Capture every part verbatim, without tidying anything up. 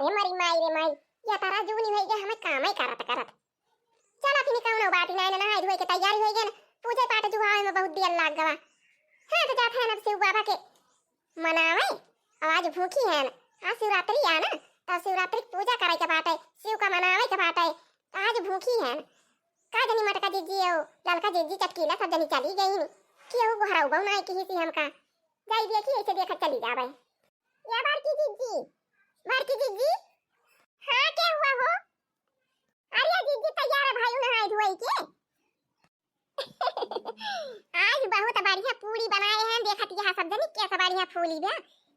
ए मरी माई रे माई, या तारा जूनी होई गे, हमें कामे करत करत। चला फिर कौनो बात नाय, ना नहाए धोए के तैयारी होई गे ना, पूजे पाठ जुहावे में बहुत देर लाग गवा। हाँ, तो जात है ना शिव बाबा के मनावे, और आज भूखी है ना, आज शिवरात्रि है ना, तो शिवरात्रि की पूजा करे के बाटे, शिव का मनावे के बाटे, तो आज भूखी है ना। का जनी मटका जिज्जी और ललका जिज्जी चटकीला सब जनी चली गई नी, केहू गोहराऊ बहु नाय किही सी हमका। जाई देखी, ऐसे देखत चली जावे। या बड़की जिज्जी, बड़की जिज्जी। हाँ, क्या हुआ हो? अरे जिज्जी, तैयार है भाई नहाए धोए के। आज बहुत बढ़िया पूड़ी बनाए हैं, देखत यहाँ सब जनी कैसा बढ़िया फूली बा,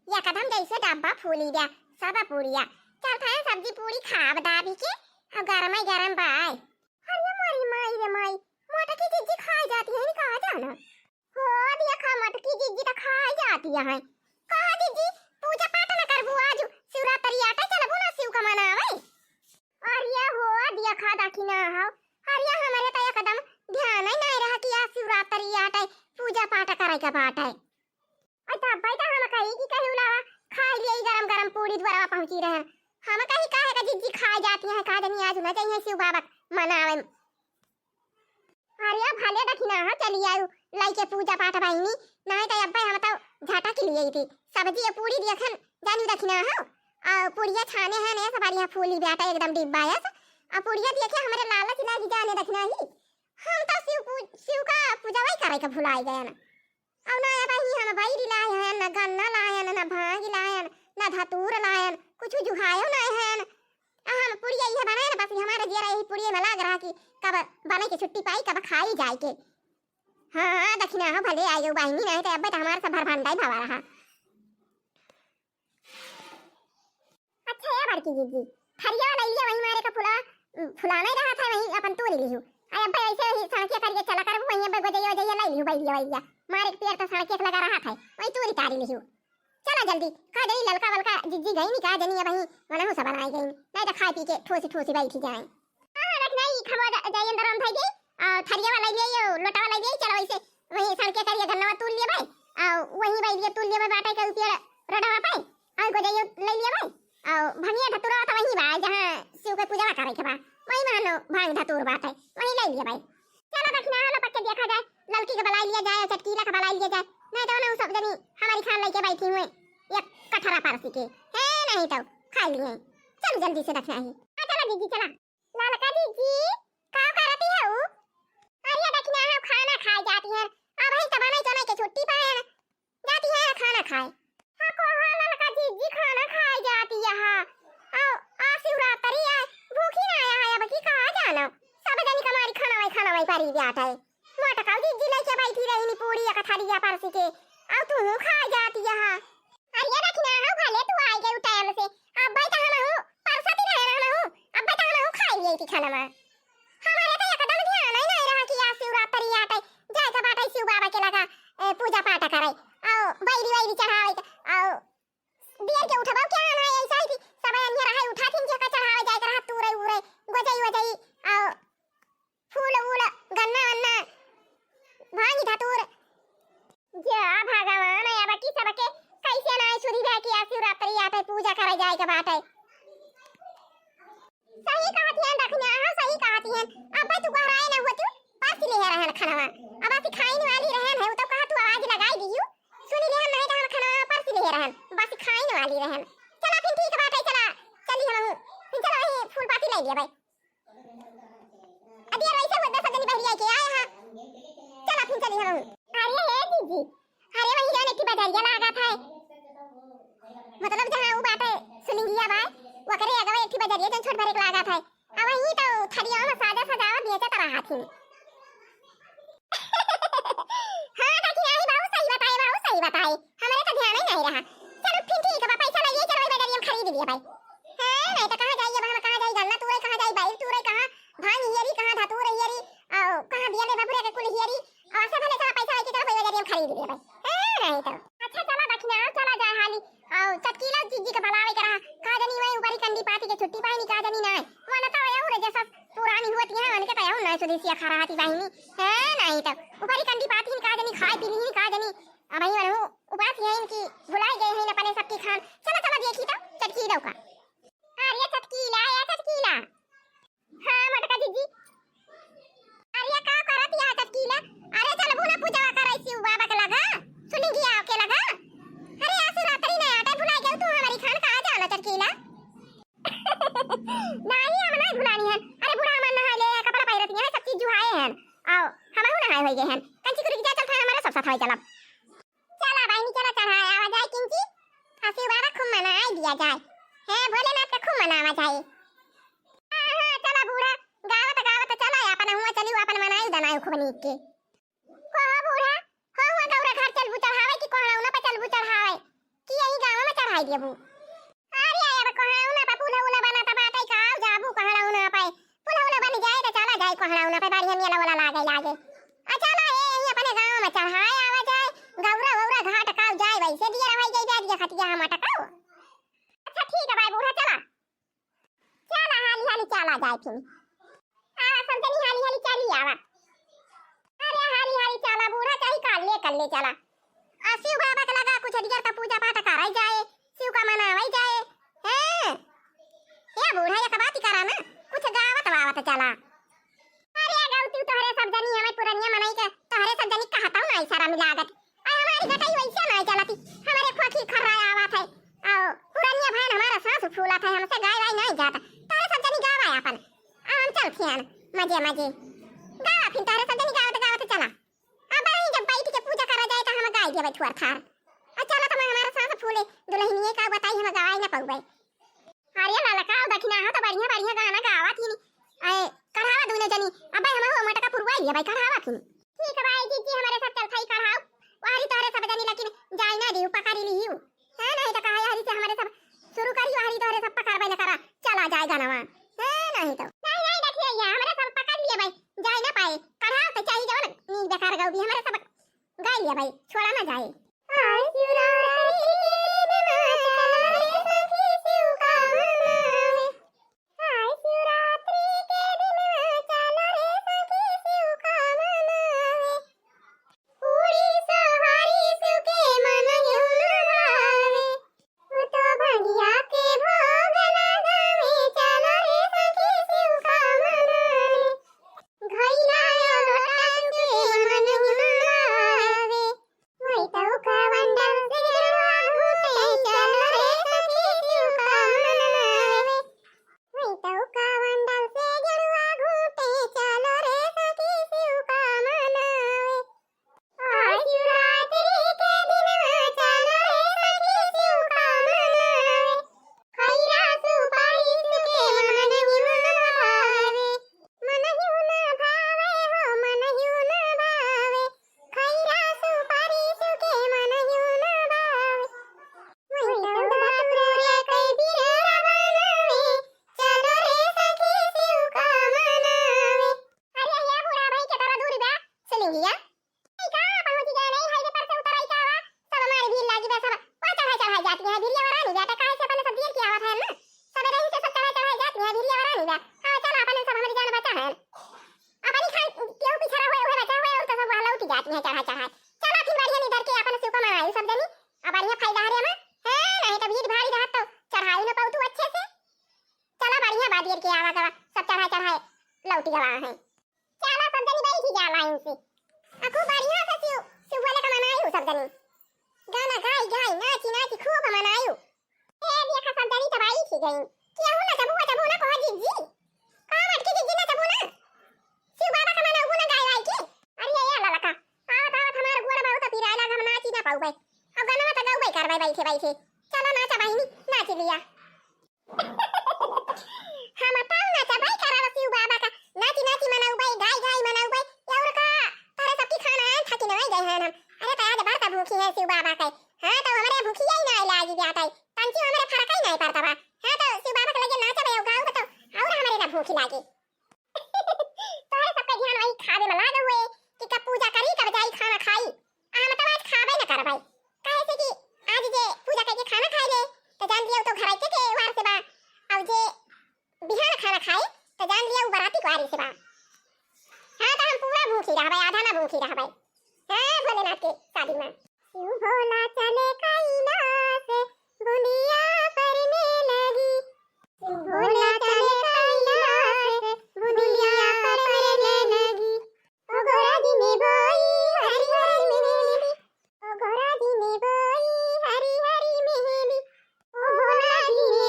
एकदम जैसे डब्बा फूली बा, सब पूड़िया। चल थाए सब्जी पूड़ी खाब दाबी के, और गरम ही गरम बाय। अरे मारी माई रे माई, मोटकी जिज्जी खाए जाती है, कहाँ जाना? हो, देखा, मटकी जिज्जी त खाए जाती है। का जिज्जी, पूजा पाठ न करबू आज? शिवरात्रि आटे चलबू ना शिव का मनावे? अरे हो, देखा, देखी ना हो। अरे हमरे त एकदम ध्यान ही नहीं रहा कि आज शिवरात्रि आटे पूजा पाठ करे के बाटे। अरे तब भाई त हम कही कि कहीं उलावा खाए लिए गरम गरम पूड़ी द्वारा पहुंची रहे। हम कही काहे का जिज्जी खाए जाती है, का जनी आज ना चाहिए शिव बाबा मनावे। अरे भले दखिना हो, चली आयु लइके पूजा पाठ बहिनी, नहीं तो अब्बे हम तो झटक लिए थी। सब्जी और पूड़ी दियखन जानी दखिना हो, और पुड़िया छाने हैं ने सब बढ़िया फूली बेटा एकदम डिब्बा है। और पुड़िया दियखे हमरे लालच लागी जाने दखिना ही, हम तो शिव पूज-, शिव का पूजा वही करे के भुलाई गए ना। अब ना अबही हम बैरी लाए हैं, ना गन्ना लाए हैं, ना भांग लाए हैं, ना धतूर लाए हैं, कुछ जुहायो नहीं है। आ हम पुड़िया इहे बनाए ना, बस हमारे जियरा यही पुड़िया में लाग रहा कि कब बने के छुट्टी पाई, कब खाई जाए के। हाँ, हाँ, दखिना हो भले आयो बहिनी, नहीं तो अब्बे तो हमारे सब भर भंडाई भवा रहा। अच्छा, या बड़की जिज्जी, थरिया वाला इलिया वही मारे का फुला, फुलाना ही रहा था, वही अपन तोड़ लिहू। अरे अब्बे ऐसे ही सड़के करिए चला कर, वही अब्बे गोजैया वजैया लाई लिहू, बैलिया वैलिया। मारे के पेड़ तो सड़के से लगा रहा था, वही तोड़ी तारी लिहू। चला जल्दी, का जनी ललका वलका जिज्जी गई नी, का जनी अबही मनहू सब बनाई गई, नहीं तो खाए पी के ठोसी ठोसी बैठी जाए। हाँ, रख नहीं, खमो जा-, जाई अंदर हम धई दे, आ, थरिया वाला ले आइयो, लोटा वाला ले आइयो, चला वैसे वही सड़के करिए धन्नवा तूल लिए भाई, आ, वही भाई लिए तूल लिए भाई, बाटे के ऊपर रोडवा पे, और गोजैयो ले लिए भाई, और भंगिया धतुरा तो वही बा, जहाँ शिव के पूजा करे के बा, वही में हम भांग धतूर बाटे, वही ले लिए भाई। चला दखिना वाला पक्के देखा जाए, ललकी के बलाई लिया जाए, चटकीला के बलाई लिया जाए, नहीं तो ना उ सब जनी हमारी खान लेके बैठी हुए, एक कठरा परसी के, है नहीं तो खा लिए। चल जल्दी से दखिना ही। हाँ, चला दीदी, चला। ललका दीदी, का करती है उ? अरे दखिना है, खाना खाए जाती है, अब ही तो बनाई तो नहीं के छुट्टी पाए है, जाती है खाना खाए। हाँ, कहा ललका दीदी खाना खाए जाती है, आ, आ शिवरात्रि है, भूखी ना आया है, अब की कहा जानो, सब जनी कमारी खाना वही, खाना वही पारी जाता है। मोटका जिज्जी लइके बैठी रहिनी पूड़ी एक थरिया परसी के, अउ तू खा जाती यहाँ। अरे दखिना हो, भले तू आई गई टाइम से, अब्बे तो हम हूँ परसती रहे ना हम हूँ, अब्बे तो हम हूँ खाई लिए थी खाना में। हमारे तो एकदम ध्यान ही नहीं रहा कि आज शिवरात्रि आटे, जाए का बाटे शिव बाबा के लगा, ए, पूजा पाठ करे, अउ बैरी वैरी चढ़ावे के, अउ देर के उठबो क्या ना, ऐसा ही थी, सब अन्य रहे उठा थी, जेका चढ़ावे जाए के रहा, तूरे उरे, गोजई वजई, अउ फूल वूल, गन्ना वन्ना, भांगी धतूर। जा भगवान, अब की सबके कैसे ना सुधी जाए कि आज शिवरात्रि आटे, पूजा करे जाए के बाटे। सही कहत हियन दखिना हो, सही कहत हियन। अब्बे तू गोहराए ना हुआ, तू परसी लिहे रहन खनवा। अब असी खाइन वाली रहन है, उ तो कहा तू आवाज लगाई दियू। सुनी लिहन नहीं तो हम खनवा परसी लिहे रहन, बस खाइन वाली रहन। चला फिर ठीक बाटे, चला, चली हम। फिर चला वही फूल पाती ले लिया भाई। अदिया वैसे वो दस जनी बहरी आके आए हैं। चला फिर चली हम। अरे हे दीदी, अरे वही जान एक ठे बजरिया लागा था, मतलब जहाँ उ बाटे सुलिंगिया बा, ओकरे अगवा एक ठे बजरिया जन छोट भरेक लागा था। अब वही तो थरिया में साजा सजावा बेचत रहा थी। हाँ काकी, आई बहुत सही बताए, बहुत सही बताए, हमरे तो ध्यान ही नहीं रहा। चलो फिर ठीक बा, पैसा ले लिए, चलो वही बजरिया में खरीद लिए भाई। हाँ, नहीं तो कहाँ जाइए, हम कहाँ जाई गन्ना तूरे, कहाँ जाई बैल तूरे, कहाँ भांग हियरी, कहाँ धतूर हियरी, और कहाँ बिया ले बबुरे के कुल हियरी, और से भले चला पैसा लेके चला कोई बजरिया में खरीद ले भाई। हाँ, नहीं तो। अच्छा चला दखिना, चला जाए हाली, और चटकीला जिज्जी के बुलावे के रहा, का जनी वही ऊपरी कंडी पाती के छुट्टी पाई नी, का जनी ना, वरना तो वही रे जैसा पुरानी होती है, उनके तो यहू ना सुदेसिया खा रहा थी बहिनी। हाँ, नहीं तो। ऊपरी कंडी पाती का जनी खाए पी ली, का जनी, अब वही वरहू उपास है इनकी, भुलाई गए हैं अपने सबकी खान। चला, चला देखी तो, चटकीला का। ना? नहीं, हम नहीं भुलानी हन। अरे बूढ़ा हमार नहाए ले, कपड़ा पहिरत नहीं है, सब चीज जुहाए हन। आओ, हमहू नहाए होई गए हन। कंची कुरी के जा चलत है, हमारे सब साथ होई चलब। चला बहिनी, चला चढ़ाए आवा जाए किंची। आ शिव बाबा खूब मनाई दिया जाए। हैं, भोलेनाथ का खूब मनावा जाए। हाँ, हाँ, चला बूढ़ा, गावत गावत चला, अपन हुआ चली, अपन मनाई दनाई खूब नीक के। कहो बूढ़ा, हो हुआ गौरा घर चलबू चढ़ावे कि कोहड़ौना पे चलबू चढ़ावे कि यही गाँव में चढ़ाई देबू? अरे अब कोहड़ौना पे पुलहुला बनत बाटे, का जाबू कोहड़ौना पे? पुलहुला बन जाए तो चला जाए कोहड़ौना पे, बढ़िया मेला वाला लागे लागे। आ चला हे यही अपने गाँव में चढ़ाए आवा जाए, गौरा वौरा घाट काव जाए, वैसे दिया रवाई जाए, दिया खटिया हम अटकाओ। अच्छा ठीक है भाई बूढ़ा, चला। चला हाली हाली चला जाए फिर। आवा सब जनी हाली हाली चली आवा। अरे हाली हाली चला बूढ़ा, चाहे काले कल्ले चला। आ शिव बाबा के लगा कुछ दियर का पूजा पाठ कराई जाए, शिव का मनावाई जाए। हैं? ए बूढ़ा एक बात करा ना, कुछ गावत वावत चला। अरे गौती तोहरे सब जनी हमें पुरनिया मनई के तोहरे सब जनी कहता हूँ ना इशारा मिलागत। अरे हमारी गटई वैसे नहीं चलती, हमारे खोखी खर्रा आवत है। आओ, पुरनिया भैन हमारा सांस फूलत है, हमसे गाय वाय नहीं जाता। तोहरे सब जनी गावा अपन। आ हम चलत हन, मजे मजे। गावा फिर तोहरे सब जनी गावत गावत चला। अब नहीं जब बैठ के पूजा करा जाए तो हम गाय देवे थुअर थार। आ चला तो हमारा सांस फूले, दुल्हनिए का बताई हम गवाई ना पउबे। अरे ललका, दखिना हो तो बढ़िया बढ़िया गाना गावत ही। आए, कढ़ावा दुनो जनी। अबे हम हो मटका पुरवाई लिया भाई, कढ़ावा की। ठीक है भाई, जीजी हमारे सब चल खाई कढ़ाओ। वहरी तोहरे सब जनी लेकिन जाई ना दियो, पकड़ी लियो। है नहीं तो कहा हरी से हमारे सब शुरू करी, वहरी तोहरे सब पकड़बे न करा। चला जाए गानवा। है नहीं तो। नहीं, नहीं, देखिए ये हमारे सब पकड़ लिए भाई, जाए ना पाए। कढ़ाओ तो चाहिए जवन नीक बेकार गाओ भी हमारे सब गाई लिया भाई, छोड़ा ना जाए। अरे ये बूढ़ा भाई के तरह दूर बा, सिलिंगिया। ई का पहुँच गए नहीं, हाईवे पर से उतर आई का बा? सब हमारी भीड़ लागी बा, सब वो चढ़ाई चढ़ाई जाती है, भीड़िया वाला नहीं जाता, काहे से अपने सब देर किया हुआ था ना, सब रही से सब चढ़ाई चढ़ाई जाती है, भीड़िया वाला नहीं बा। हाँ, चला अपन सब हमारी जान बचा है। अपनी खान केहू पिछड़ा हुए, हुए बचा हुए, और तो सब वहाँ लौट जाती है चढ़ाई चढ़ाई। चला फिर बढ़िया नहीं डर के अपन सुख मनाई सब जनी, अब बढ़िया फायदा हरे में, है नहीं तो भीड़ भारी रहत तो चढ़ाई न पाऊ तू अच्छे से। चला बढ़िया बा, देर के आवा गवा, सब चढ़ाई चढ़ाई लौट गवा है। चला सब जनी बैठी जा लाइन से। आ खूब बढ़िया से शिव, शिव भोले का मनायु सब जनी। गाना गाई गाई, नाची नाची खूब मनायु। ए देखा सब जनी तो बैठी गई। केहू नचबू वचबू ना कहो जिज्जी। का मटकी जिज्जी नचबू ना? शिव बाबा का मनाबू ना गाई वाई के। अरे ये ललका, आवत आवत हमार गोड़ बहुत पिराए लाग, हम नाची ना पाउबे। अब गाना तो गौबे करबे बैठे बैठे। चला नाचा बहिनी, नाच लिया। हम तब नचबै करब शिव बाबा का, नाची नाची मनौबै, गाई गाई मनौबै। और का, तोहरे सबकी खाना आन था कि नहीं गए हैं हम? अरे तो आज बरत भूखी है शिव बाबा के। हाँ तो हमरे भूखिया ही नहीं लागी जात है, तंची हमरे फरक ही नहीं पड़ता बा। हाँ तो शिव बाबा के लगे नाचबै और गाउब तो और हमरे ना भूखी लागी। तोहरे सबके ध्यान वही खावे में लागे हुए कि कब पूजा करी, कब जाई खाना खाई। आ हम तो आज खाबे न करबै, काहे से कि आज जे पूजा करके खाना खाए ले, तो जान लिया उ तो घर के के वार से बा, और जे बिहान खाना खाए, तो जान लिया उ बराती कुआरी से बा। हाँ, तो हम पूरा भूखी रहबै, आधा ना भूखी रहबै। हाँ, भोलेनाथ के शादी में। शिव भोला चले कैलाश, बूंदिया परने लगी। शिव भोला चले कैलाश, बूंदिया परने लगी। ओ गोरा जी ने बोई हरी हरी मेहंदी, ओ गोरा जी ने बोई हरी हरी मेहंदी, ओ भोला जी ने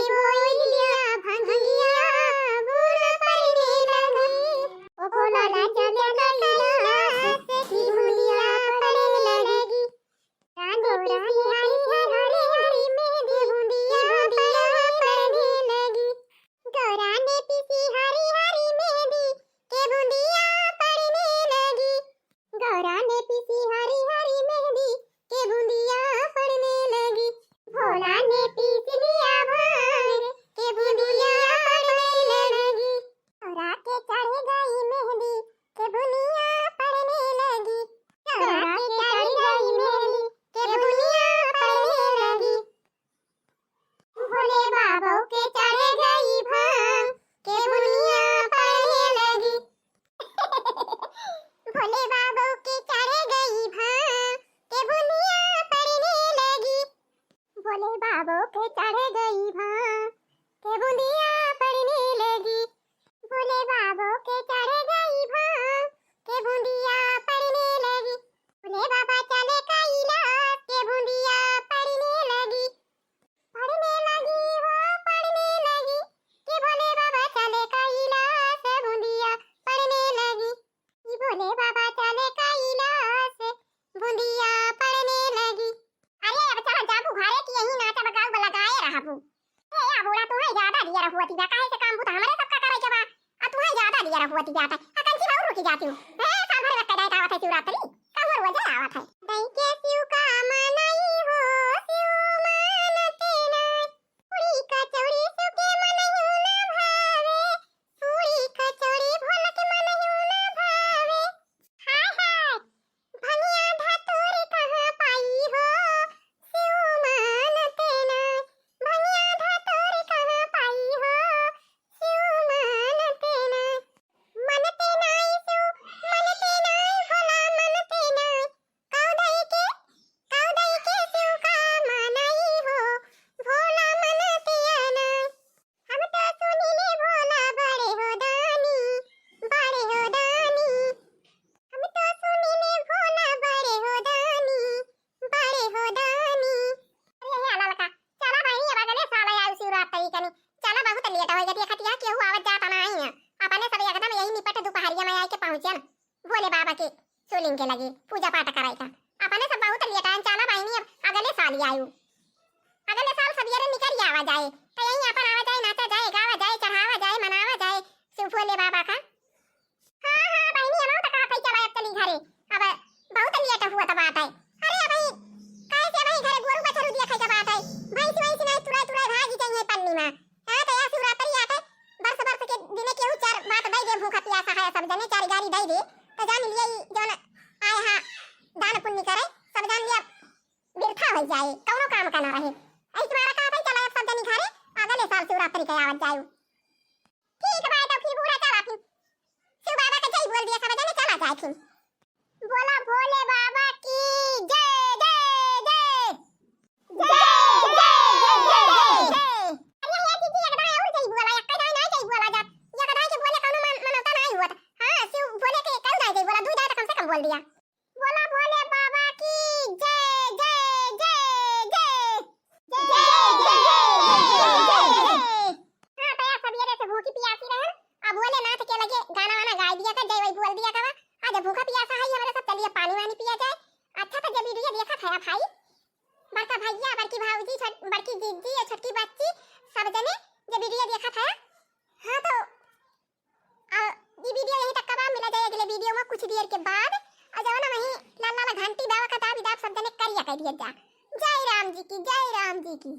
हुआ थी बा, काहे से काम बूता हमरे सबका करे के बा। आ तू है ज्यादा दिया रहुआ थी जाता। आ कंची भाऊ रुकी जाती हूँ। ए, साल भर में कदाई आवत है शिवरात्रि। का हुआ रोज आवत है। दई के शिव का मनाई हो, शिव मानते ना। पूरी कचौड़ी शिव के मनहु ना भावे, पूरी कचौड़ी भोला के मनहु ना भावे। हाय हाय, भंगिया धतूर कहाँ पाई हो, शिव मानते ना। भंगिया धतूर कहाँ पाई हो, शिव मानते ना। मनते नाई शिव, मनते नाई भोला, मनते नाई। कौदई के, कौदई के शिव का मनाई हो, भोला मनते नाई। हम तो सुनिले भोला बड़े हो दानी, बड़े हो दानी। हम तो सुनिले भोला बड़े हो दानी, बड़े हो दानी। अरे हे ललका, चला बहिनी, अब अगले साल आयु शिवरात्रि कनी। चला, बहुत लेट होइ गई, देखत यहाँ केहू आवत जात नाई है। अपने सब एकदम यही निपट दुपहरिया में आइके पहुँचन भोले बाबा के शिवलिंग के लगे पूजा पाठ कराई का। अपने सब बहुत लेट आयन, चला बहिनी, अब अगले साल आयु। अगले साल सबेरे निकल आवा जाए, तो यही अपन आवा जाए, नाचा जाए, गावा जाए, चढ़ावा जाए, मनावा जाए शिव भोले बाबा का। हाँ, हाँ, बहिनी, हमहू तो कहत हई, चला अब चली घरे, अब बहुत लेट हुआ तो बात है। अरे, अबही, काहे से अबही घरे गोरू बछरू दिया खाई का बात है, भैंस वैंस नहीं तुराई तुराई भागी जाइए पन्नी में। हाँ, तो यह शिवरात्रि आते, बरस बरस के दिने केहू चार बात दे दे, भूखा पियासा है सब जने, चार गारी दे दे, तो जान लिए ई जौन आए हाँ दान पुण्य करे, सब जान लिया बिरथा हो जाए, कौनो काम का ना रहे। ऐसे तुम्हारा कहत है, चला अब सब जनी घरे, अगले साल शिवरात्रि के आवत जाए। ठीक बा, तो फिर बूढ़ा चला फिर। शिव बाबा का जय बोल दिया, सब जने चला जाए फिर। बोला भोले बाबा की जय, जय, जय। जय, जय, जय, जय, जय। अरे, अरे, जीजी, एक दाई और जय बोला, एक दाई ना जय बोला जात। एक दाई के बोले कौनो मन-, मनौता नहीं हुआ था। हाँ, शिव भोले के एक दाई जय बोला, दू दाई तो कम से कम बोल दिया। बोला भोले बाबा की जय, जय, जय, जय। जय, जय, जय, जय, जय। हाँ, तो यार, सबेरे से भूखी पियासी रहन, अब भोलेनाथ के लगे गाना वाना गाय दिया का, जय वही बोल दिया का बा। आज भूखा पियासा है, हमारे सब चलिए पानी वानी पिया जाए। अच्छा, तो जब वीडियो देखत है भाई, बड़का भैया, बड़की भाऊजी, छोट-, बड़की जीजी और छोटकी बच्ची, सब जने जब वीडियो देखत है, हाँ, तो आ, ई वीडियो यहीं तक का बा, मिला जाए अगले वीडियो में कुछ देर के बाद। और जवन वहीं लाल लाल घंटी दावा का दाबी दाब सब जने करिया कर दिया जा। जय राम जी की, जय राम जी की।